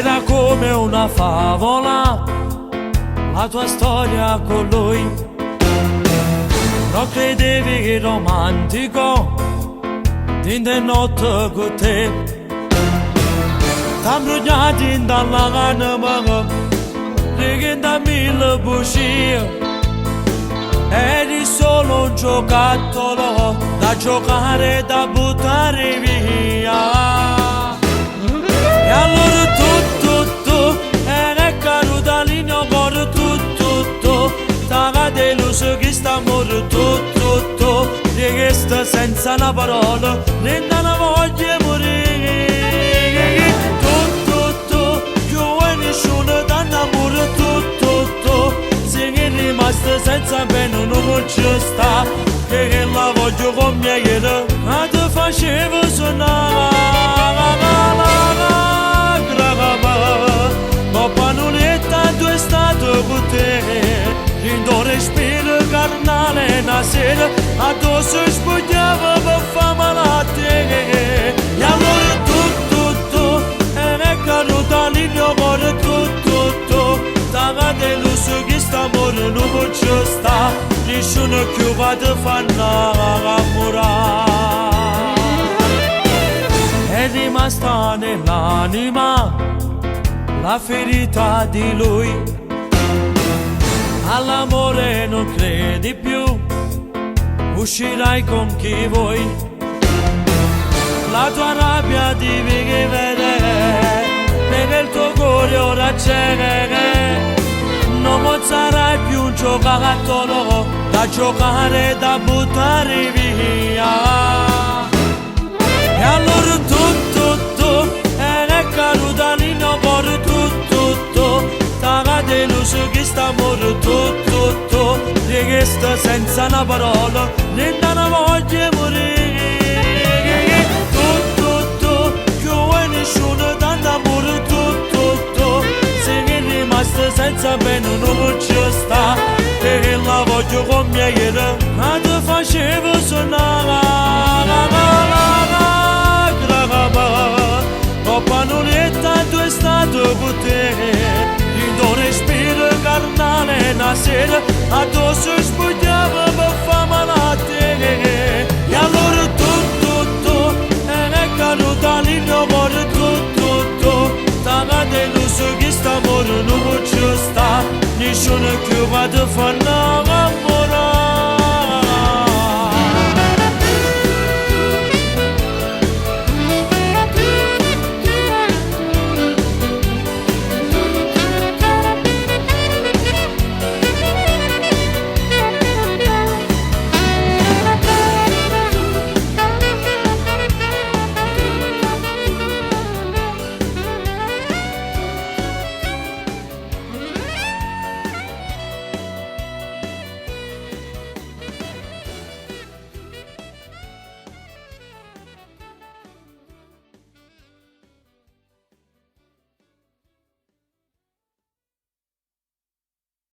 Era come una favola la tua storia con lui. Non credevi che romantico dint' 'e notte cu te. T'ambrugliati dint' 'all'anema, dint' 'a mille bugie. Eri solo un giocattolo da giocare e da buttare via. E allora tu, tu, tu, eri caduta lì cuore tu, tu, tu, t'ha deluso chi sta amore tu, tu, tu, rimasto senza una parola, dint' 'na voglia 'e morire. Tu, tu, tu, più e nessuno t'annamora tu, tu, tu, sei rimasto senza pena non ci sta, che la voglio con mia che ti faceva suonare. Coppa nulletta tu è stato con te, dint' respiro carnale una sera, addosso spugliava per fa male a te. E allora tu, tu, tu, eri caduta nel mio cuore tu, tu, tu, t'ha deluso chi sta amore non ci sta, nessuno più va te fa innamorare. È rimasta nell'anima la ferita di lui, all'amore non credi più, uscirai con chi vuoi, la tua rabbia di vivere, nel tuo cuore ora c'è, non sarai più un giocattolo da giocare e da buttare via. E allora tu, tu, tu, eri caduta nel mio cuore tu, tu, tu, t'ha deluso chi sta amore tu, tu, tu, rimasto senza una parola, dint' 'na voglia 'e morire. Tu, tu, tu, più e nessuno t'annamora tu, tu, tu, sei rimasto senza pena non ci sta, che la voglio con mia che ti faceva suonare. Coppa nulletta tu è stato con te, dint' respiro carnale una sera, addosso spugliava per fa male a te. E allora tu, tu, tu, eri caduta nel mio cuore tu, tu, tu, t'ha deluso chi sta amore non ci sta, nessuno più va te fa innamorare.